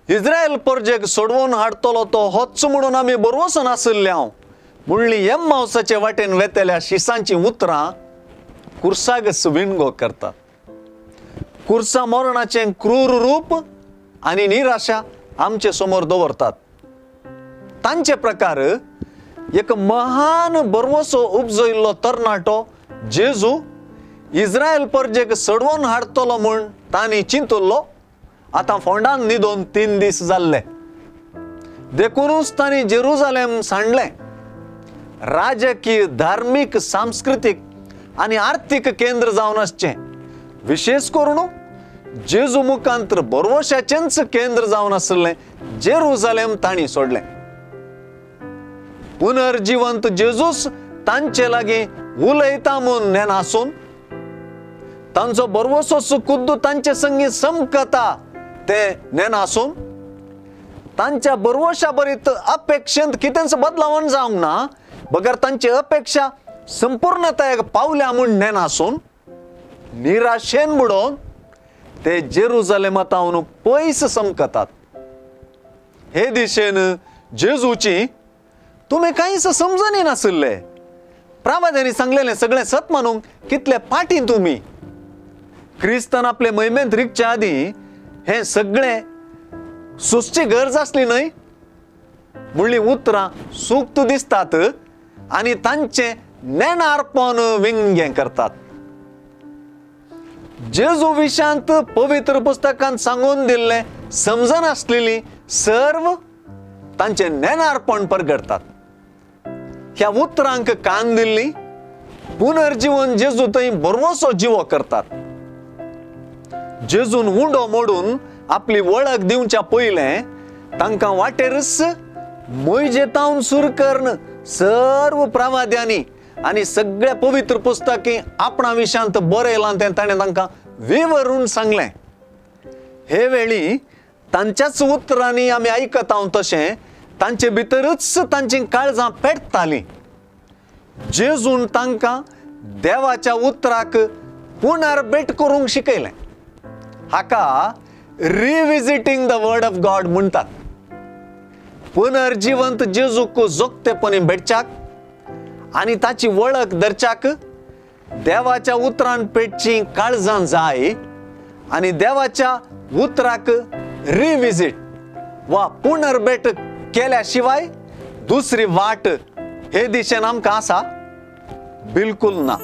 इस्रायल परजेक सोडवून हाडटलो तो होच म्हणून आमी बरवसून आशिल्ले हांव म्हणली एम्मावसाचे वाटेन वेतल्या शिसांचीं उतरां कुर्सागच विणगो करतात. कुर्सा मरणाचें क्रूर रूप आनी निराशा आमचे समोर दवरतात. तांचे प्रकार एक महान बरवसो उपजयल्लो तरणाटो जेजू इस्रायल परजेक सडवून हाडटलो म्हूण तांणी चिंतुल्लो. आतां फोंडान न्हिदोन 3 दीस जाल्ले, देखूनच तांणी जेरुजालेम सांडलें. राजकीय, धार्मीक, सांस्कृतीक आनी आर्थीक केंद्र जावन आसचें, विशेष करून जेजू मुखांतर बरवशाचेंच केंद्र जावन आशिल्लें जेरुजालेम तांणी सोडलें. पुनर्जिवंत जेजूस तांचे लागीं उलयता म्हूण नेनासून तांचो बरवसो खुद्द तांचे संगी समकता ते नेनासून तांच्या बरवशा बरीत अपेक्षेंत कितेंच बदलावण जावंक ना, बगर तांची अपेक्षा संपूर्णतायेक पावल्या म्हूण नेनासून निराशेन बुडोवन ते जेरुजालेमांत पयस समकतात. हे दिशेन जेजूची तुमी कांयच समजणी नाशिल्ले. प्रावाद्यांनी सांगलेलें सगळें सत मानूंक कितले फाटीं तुमी. क्रिस्तान आपले महिमेंत रिगच्या आदीं हें सगळें सुचची गरज आसली न्हय म्हणली उतरां सुक्त दिसतात आनी तांचें नेणारपण विंगें करतात. जेजू विशांत पवित्र पुस्तकांत सांगून दिल्लें समजनासलेली सर्व तांचें नेणारपण परगडतात. ह्या उतरांक कान दिल्ली पुनर्जीवन जेजू थंय बरवसो जिवो करतात. जेजून उंडो मोडून आपली वळख दिवच्या पयलें तांकां वाटेरच मोयजेतावन सुरू करून सर्व प्रवाद्यांनी आनी सगळ्या पवित्र पुस्तकी आपणा विशांत बरयलां तें ताणें तांकां विवरून सांगलें. हे वेळी तांच्याच उतरांनी आमी आयकता हांव तशें तांचे भितरूच तांचीं काळजां पेटतालीं. जेजून तांकां देवाच्या उतराक पुनर्भेट करूंक शिकयलें. हाका Revisiting the word of God म्हणटात. पुनर्जिवंत जेजूक जोगतेपणी भेटच्याक आनी ताची वळख धरच्याक देवाच्या उतरान पेटची काळजां जाय आनी देवाच्या उतराक रिविजीट वा पुनर्भेट केल्या शिवाय दुसरी वाट हे दिशेन आमकां आसा बिलकुल ना.